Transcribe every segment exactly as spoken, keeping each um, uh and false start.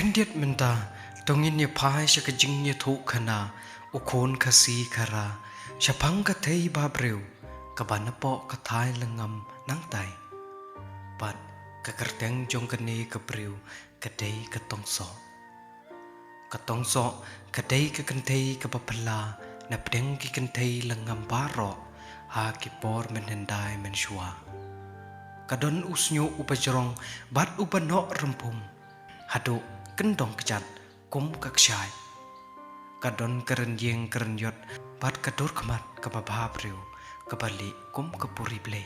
Khyndiat mynta, to ngin ïa phai sha ka jingïathuh khana, u khun Khasi Khara, shaphang ka thei ba briew, kaba napoh ka thaiñ lyngngam nangtai. Bad ka kyrteng jong kane ka briew, ka dei ka Tongsoh. Ka Tongsoh, ka dei ka kynthei kaba phylla, na pdeng ki kynthei lyngngam baroh, ha ki por mynhyndai mynshuwa. Ka don u shñiuh uba jrong, bad uba noh rymphum, haduh kyndong kjat, kum ka kshaid. Ka don ka rynïeng ka rynïot, bad ka dur khmat kaba bha briew, kaba lieh kum ka puri Blei.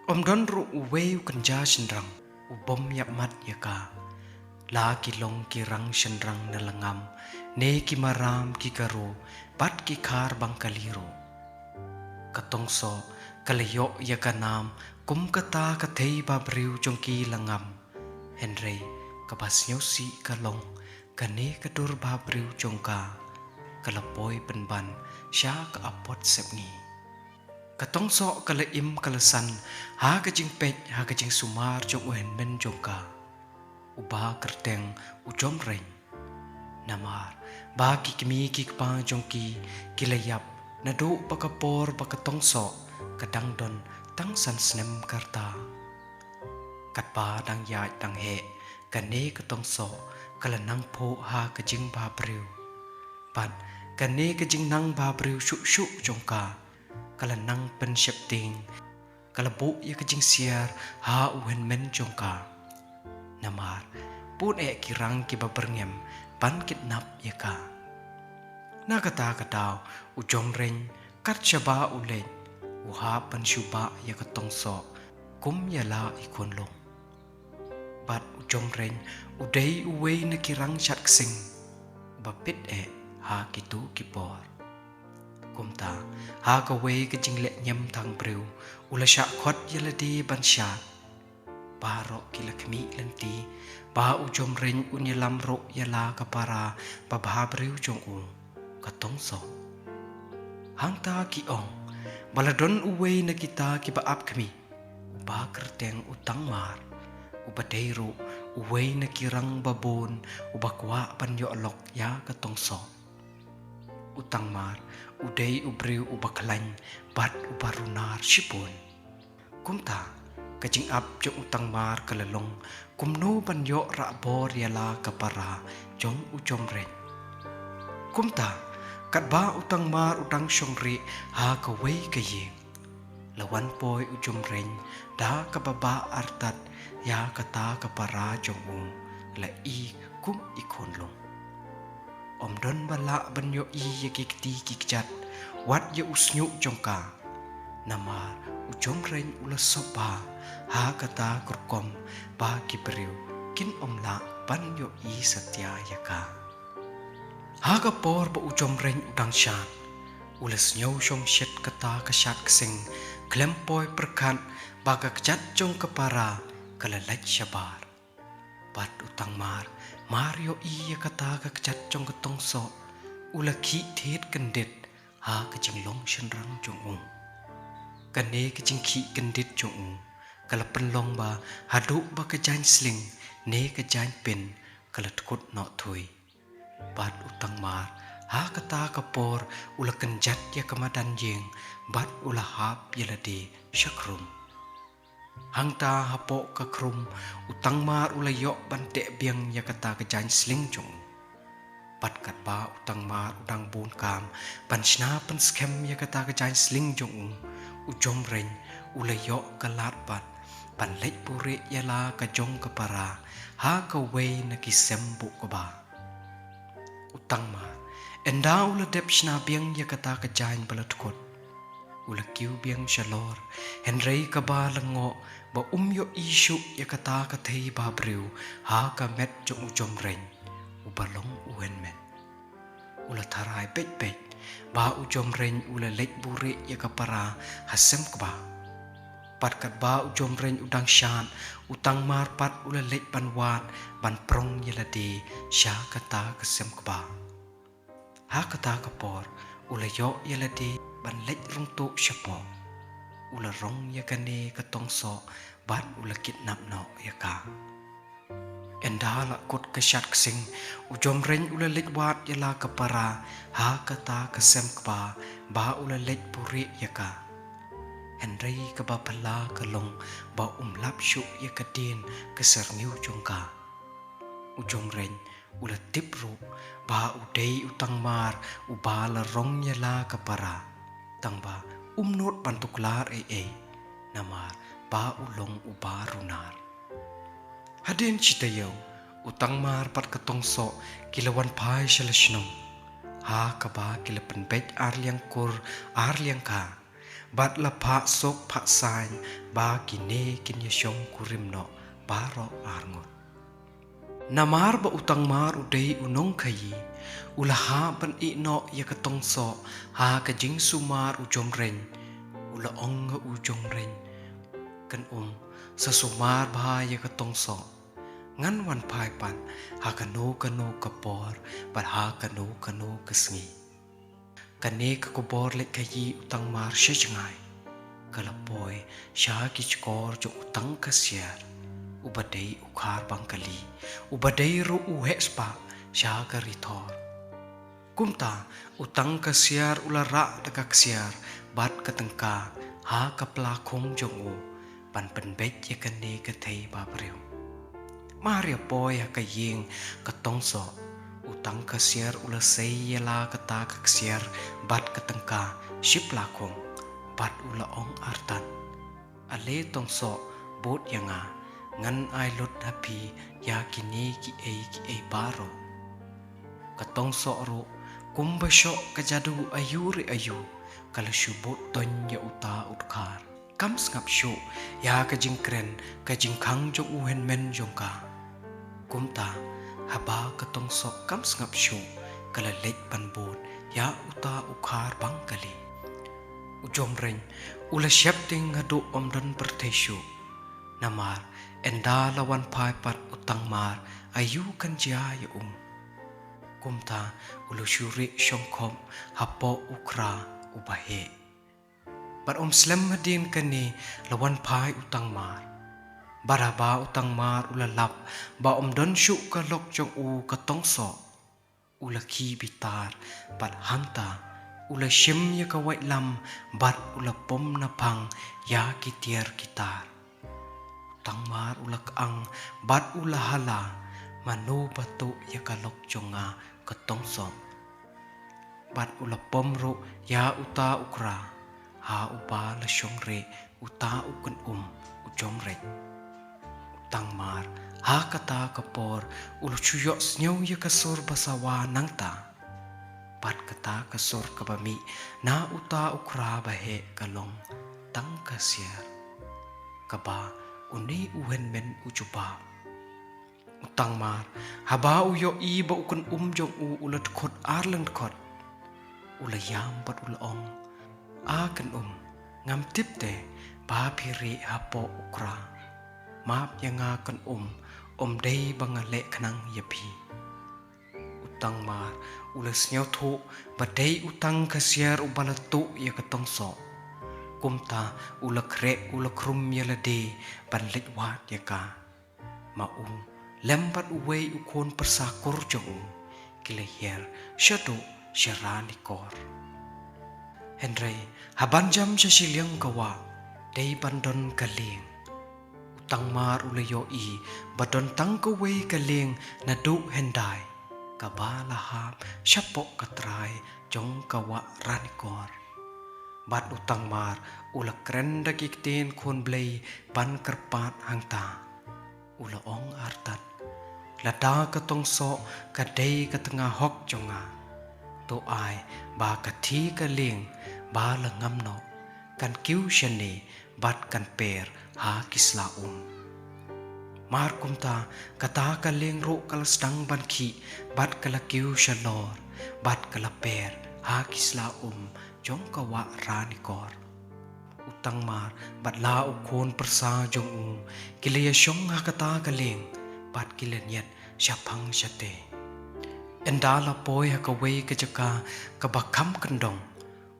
Ym don ruh uwei u kynja shynrang, u bym ïapmat ïa ka. La ki long ki rang shynrang na lyngngam, ne ki maram ki karo, bad ki khar bang kali ruh. Ka Tongsoh, ka la ïoh ïa ka nam, kum kata ka thei ba briew jong ki lyngngam. Hynrei, kaba sngewsih ka long, kane ka dur ba briew jong ka, ka la poi pynban, sha ka apot sepngi. Ka Tongsoh ka la im ka la san, ha ka jingpeit, ha ka jingsumar jong u hynmen jong ka. Uba kyrteng u Jomreng. Namar, ba ki kmie ki kpa jong ki, ki la ïap, naduh ba ka por ba ka Tongsoh, ka dang don, tang san snem ka rta. Katba dang ïaid dang heh, kane ka Tongsoh, ka la nang phuh ha ka jingbhabriew. Bad, kane ka jingnang bhabriew shuh shuh jong ka, ka la nang pynsheptieng, ka la buh ïa ka jingsiar, ha u hynmen jong ka. Namar, bun eh ki rang kiba byrngem, ban kidnap ïa ka. Na kata ka daw, u Jomreng, kat shaba u leit, u hap ban shu bah ïa ka Tongsoh, kum ïa la i khunlung. Bad u Jomreng, u dei uwei na ki rang shad ksing, uba pit eh, ha kito ki por. Kumta, ha kawei ka jingleh ñiam thang briew, u la shah khot ïa lade ban shad. Baroh ki la khmih lynti, ba u Jomreng un ïalam ruh ïa la ka para, babhabriew jong u, ka Tongsoh. Hangta ki ong, ba la don uwei na kita kiba ap khmih, uba kyrteng u Tangmar, uba dei ruh, uwei na ki rang babun, uba kwah ban ïoh lok ïa ka Tongsoh. U Tangmar, u dei u briew uba khlaiñ, bad uba runar shibun. Kumta, ka jingap jong u Tangmar ka la long, kumno ban ïoh rah bor ïa la ka para, jong u Jomreng. Kumta, katba u Tangmar u dang shong rieh, ha kawei ka ïing. La wan poi u Jomreng, da kaba bah artat, ïa kata ka para jong u, la i kum i khunlung. Ym don ba lah ban ïohi ïa ki kti ki kjat, wat ïa u shñiuh jong ka. Namar, u Jomreng u la sop bha, ha kata ka rukom, ba ki briew, kin ym lah ban ïohi satia ïa ka. Ha ka por ba u Jomreng u dang shad, u la sngew shongshit kata ka shad ksing, khlem poi pyrkhat, ba ka kjat jong ka para, ka la leit shabar. Bad u Tangmar, mar ïohi ïa kata ka kjat jong ka Tongsoh, u la khih thied kyndit, ha ka jinglong shynrang jong u. Kane ka jingkhih kyndit jong u, ka la pynlong ba, haduh ba ka jaiñ sling, ne ka jaiñ pin, ka la dkut noh thui. Bad u Tangmar, ha kata ka por, u la kynjat ïa ka madan ïing, bad u la hap ïa lade, sha khrum. Hangta hapoh ka khrum, u Tangmar u la ïoh ban teh biang ïa kata ka jaiñ sling jong u. Bad katba u Tangmar u dang bun kam, ban shna pynskhem ïa kata ka jaiñ sling jong u, u Jomreng, u la ïoh ka lad pat, ban leit buhrieh ïa la ka jong ka para, ha kawei na ki sem buh kba. U Tangmar, ynda u la dep shna biang ïa kata ka jaiñ ba la dkut. U la kiew biang shalor, hynrei kaba lyngngoh, ba um ïohi shuh ïa kata ka thei ba briew, ha ka met jong u Jomreng, uba long u hynmen. U la tharai beit beit, ba u Jomreng u la leit buhrieh ïa ka para, ha sem kba. Bad katba u Jomreng u dang shad, u Tangmar pat u la leit ban wad, ban prong ïa lade, sha kata ka sem kba. Ha kata ka por, u la ïoh ïa lade, ban leit rung tuh shapoh. U la rong ïa kane ka Tongsoh, bad u la kidnap noh ïa ka. Ynda la kut ka shad ksing, u Jomreng u la leit wad ïa la ka para ha kata ka sem kba ba u la leit buhrieh ïa ka. Hynrei kaba phylla ka long ba um lap shuh ïa ka dien ka syrngiew jong ka. U Jomreng u la tip ruh ba u dei u Tangmar uba la rong ïa la ka para, tangba um nud ban tuklar ei ei, namar ba u long uba runar. Hadien shi taïew, u Tangmar bad ka Tongsoh ki la wan phai sha la shnong, ha kaba ki la pynbeit ar liang kur ar liang kha, bad la phah suk phah saiñ ba kine kin ïashong kurim noh baroh arngut. Namar ba u Tangmar u dei u nongkhaïi, u la hap ban ïeh noh ïa ka Tongsoh ha ka jingsumar u Jomreng. U la ong ha u Jomreng, "Kynum, sa sumar bha ïa ka Tongsoh. Ngan wan phai pat ha kano kano ka por bad ha kano kano ka sngi." Kane ka khubor leit khaïi u Tangmar sha jngai. Ka la poi sha ki shkor jong u Tangkhasiar, uba dei u Khar Bangkali, uba dei ruh u heh spah sha ka Ri Thor. Kumta u Tangkhasiar u la rah da ka ksiar bad ka tyngka ha ka pla khung jong u ban pynbeit ïa kane ka thei babriew. Mar ïa poi ha ka ïing ka Tongsoh, u Tangkhasiar u la sei ïa la kata ka ksiar bad ka tyngka shi pla khung, bad u la ong artat, "Ale Tongsoh, bud ïa nga, ngan ai lut ha phi ïa kine kiei kiei baroh." Ka Tongsoh ruh, kumba shoh ka jadu aïu re aïu, ka la shu bud toñ ïa uta u Dkhar. Kam sngap shuh ïa ka jingkren ka jingkhang jong u hynmen jong ka. Kumta, haba ka Tongsoh kam sngap shuh, ka la leit ban bud ïa uta u Khar Bangkali. U Jomreng u la sheptieng haduh ym don pyrthei shuh. Namar ynda la wan phai pat u Tangmar, aïu kan jia ïa u. Kumta u la shu rieh shongkhop hapoh u Khra uba heh. Bad ym slem hadien kane la wan phai u Tangmar. Bad haba u Tangmar u la lap ba ym don shuh ka lok jong u ka Tongsoh, u la khie bitar, bad hangta u la shim ïa ka waitlam bad u la pom naphang ïa ki tiar ki tar. U Tangmar u la kyang bad u la hala, "Mano ba tuh ïa ka lok jong nga ka Tongsoh?" Bad u la pom ruh ïa uta u Khra, ha uba la shong rieh uta u Kynum, u Jomreng. U Tangmar ha kata ka por u la shu ïohsngew ïa ka sur ba sawa nangta. Bad kata ka sur kaba mih na uta u Khra ba heh ka long Tangkhasiar, kaba une u hynmen u jubab. U Tangmar, haba u ïohi ba u Kynum jong u u la dkhot ar lyngdkhot, u la ïam bad u la ong, "A Kynum, ngam tip te ba phi rieh hapoh u Khra. Map ïa nga Kynum, ym dei ba nga leh khnang ïa phi." U Tangmar u la sngewthuh ba dei u Tangkhasiar uba la tuh ïa ka Tongsoh. Kumta u la khreh u la khrum ïa lade ban leit wad ïa ka. Ma u lem bad uwei u khun pyrsa kur jong u ki la hiar shaduh sha Ranikor. Hynrei haban jam sha shiliang ka wah, dei ban don ka lieng, u Tangmar u la ïohi ba don tang kawei ka lieng naduh hyndai, kaba la hap shapoh ka trai jong ka wah Ranikor. Bad u Tangmar u la kren da ki ktien khun Blei ban kyrpad hangta. U la ong artat, "Lada ka Tongsoh ka dei ka tnga hok jong nga, to ai ba ka thi ka lieng ba la ngam noh kan kiew shane bad kan per ha ki sla um." Mar kumta kata ka lieng ruh ka la sdang ban khih bad ka la kiew shalor bad ka la per ha ki sla um jong ka wah Ranikor. U Tangmar bad la u khun pyrsa jong u ki la ïashong ha kata ka lieng bad ki la ñiat shaphang shatei. Ynda la poi ha kawei ka jaka kaba kham kyndong,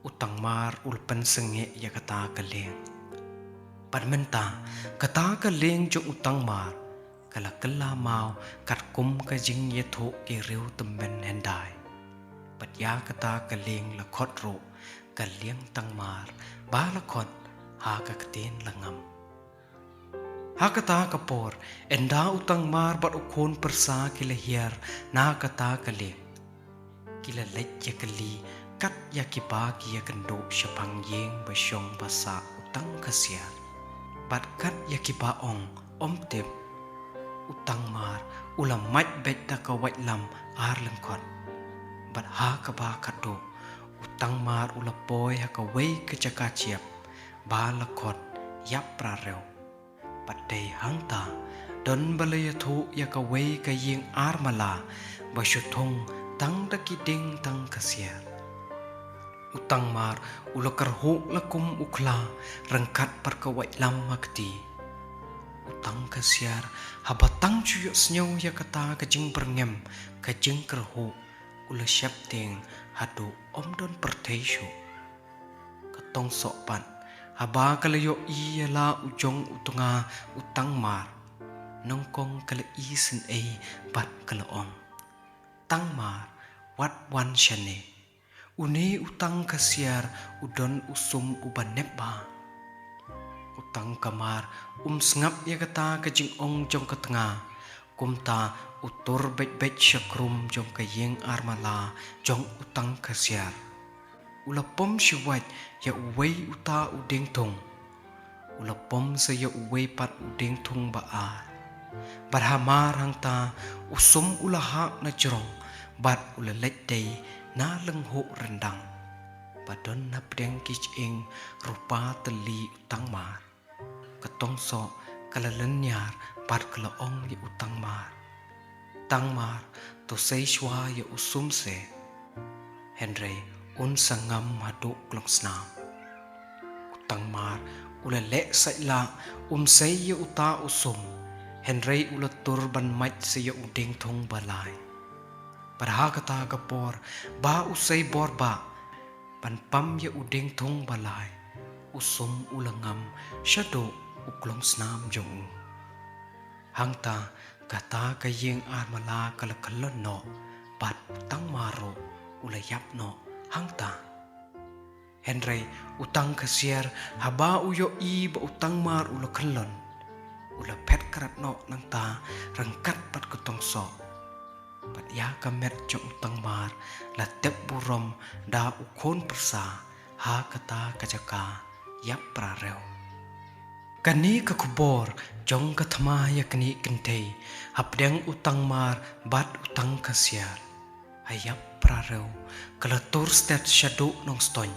u Tangmar u la pynsangeh ïa kata ka lieng. Bad mynta kata ka lieng jong u Tangmar ka la kylla maw katkum ka jingïathuh ki riew tymmen hyndai. Bad ïa kata ka lieng la khot ruh ka lieng Tangmar, ba la khot ha ka ktien Langam. Ha kata ka por, ynda u Tangmar bad u khun pyrsa ki la hiar na kata ka lieng, ki la leit ïakylli kat ïa kiba ki ïakynduh shaphang ïing ba shong ba sah u Tang Khasiar, bad kat ïa kiba ong ym tip, u Tangmar u la mait beit da ka waitlam ar lyngkhot. Bad ha kaba khadduh, u Tangmar u la poi ha kawei ka jaka jiap ba la khot Ïap Prahrew. Bad dei hangta don ba la ïathuh ïa kawei ka ïing ar mala ba shu thung tang da ki dieng Tang Khasiar. U Tangmar u la kyrhuh la kum u khla ryngkat bad ka waitlam ha kti. U Tang Khasiar haba tang shu ïohsngew ïa kata ka jingbyrngem ka jingkyrhuh, u la sheptieng haduh ym don pyrthei shuh. Ka Tongsoh pat, haba ka la ïohi ïa la u jong u tnga u Tangmar, nyngkong ka la isynei bad ka la ong, "Tangmar, wat wan shane. Une u Tang Khasiar u don u sum uba nep bha." U Tangmar um sngap ïa kata ka jingong jong ka tnga, kumta u tur beit beit sha khrum jong ka ïing ar mala jong u Tang Khasiar. U la pom shuwait ïa uwei uta u diengthung. U la pom sa ïa uwei pat u diengthung ba ar. Bad hamar hangta u sum u la hap na jrong bad u la leit dei na lynghuh ryndang ba don hapdeng ki shyieng rupa tylli u Tangmar. Ka Tongsoh ka la lynñiar bad ka la ong ïa u Tangmar, "Tangmar, to sei shuwa ïa u sum se, hynrei un sa ngam haduh klongsnam." U Tangmar u la leh sait lah um sei ïa uta u sum, hynrei u la tur ban mait sa ïa u diengthung ba lai. Bad ha kata ka por ba u sei bor bha ban pam ïa u diengthung ba lai, u sum u la ngam shaduh u klongsnam jong u. Hangta kata ka ïing ar mala ka la khyllon noh bad u Tangmar ruh u la ïap noh hangta. Hynrei u Tang Khasiar haba u ïohi ba u Tangmar u la khyllon, u la phet krat noh nangta ryngkat bad ka Tongsoh. Bad ïa ka met jong u Tangmar la tep burom da u khun pyrsa ha kata ka jaka Ïap Prahrew. Kane ka khubor jong ka thma ïa kine kynthei hapdeng u Tangmar bad u Tang Khasiar ha Ïap Prahrew ka la tur stet shaduh Nongstoiñ.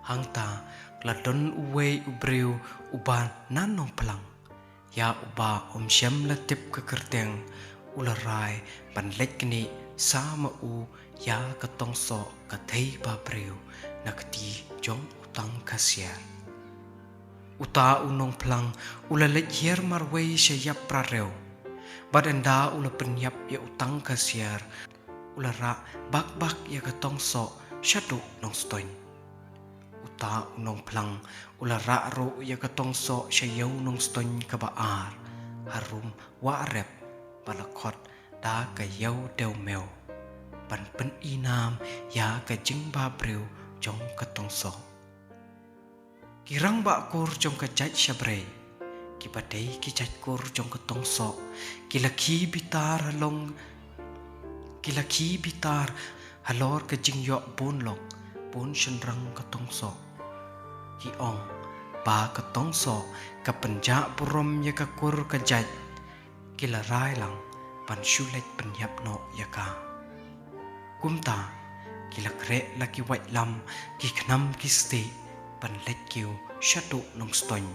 Hangta ka la don uwei u briew uba na Nongphlang. Ïa uba ym shym la tip ka kyrteng, u la rai ban leit knieh sa ma u ïa ka Tongsoh ka thei ba briew na kti jong u Tang Khasiar. Uta u Nongphlang u la leit hiar marwei sha Ïap Prahrew. Bad ynda u la pynïap ïa u Tang Khasiar, u la rah bak bak ïa ka Tongsoh shaduh Nongstoiñ. Uta u Nongphlang u la rah ruh ïa ka Tongsoh sha Ïew Nongstoiñ kaba ar, harum Wahrep, ba la khot da ka Ïew Dewmew, ban pyni nam ïa ka jingbabriew jong ka Tongsoh. Ki rangbah kur jong ka jait Shabrei, kiba dei ki jait kur jong ka Tongsoh, ki la khie bitar halor, ki la khie bitar halor ka jingïoh bun lok bun shynrang ka Tongsoh. Ki ong ba ka Tongsoh ka pynjah burom ïa ka kur ka jait, ki la rai lang ban shu leit pynïap noh ïa ka. Kumta ki la khreh la ki waitlam, ki khnam ki stieh ban leit kiew shaduh Nongstoiñ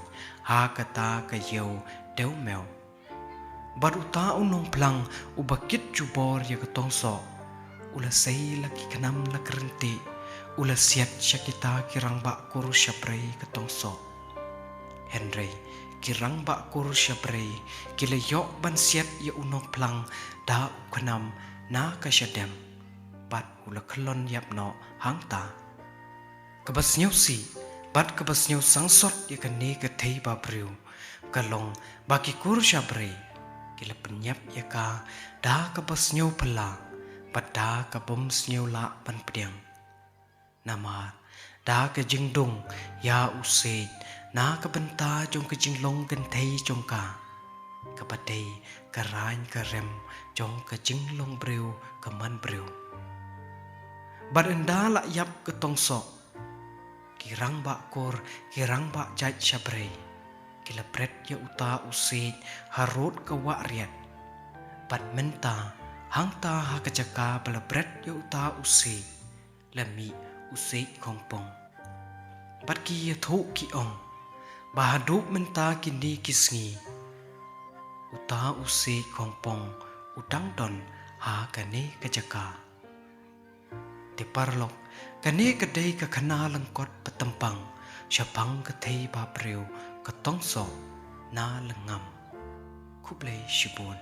ha kata ka Ïew Dewmew. Bad uta u Nongphlang uba kit jubor ïa ka Tongsoh, u la sei la ki khnam la ki ryntieh, u la siat sha kita ki rangbah kur Shabrei ka Tongsoh. Hynrei ki rangbah kur Shabrei ki la ïoh ban siat ïa u Nongphlang da u khnam na ka shadem, bad u la khyllon ïap noh hangta. Kaba sngewsih bad kaba sngewsangsot ïa kane ka thei babriew ka long ba ki kur Shabrei Ki la pynïap ïa ka da kaba sngewphylla bad da kabym sngew lah ban pdiang. Namar da ka jingdung ïa u siej na ka bynta jong ka jinglong kynthei jong ka, kaba dei ka raiñ ka rem jong ka jinglong briew ka man briew. Bad ynda la ïap ka Tongsoh, ki rangbah kur, ki rangbah jait shabrei, ki la bret ïa uta u siej harud ka wah riat. Bad mynta hangta ha ka jaka ba la bret ïa uta u siej, la mih u siej khongpong. Bad ki ïathuh ki ong ba haduh mynta kine ki sngi, uta u siej khongpong u dang don ha kane ka jaka. Te paralok, kane ka dei ka khana lyngkot ba tympang shaphang ka thei ba briew ka Tongsoh na Lyngngam. Khublei shibun.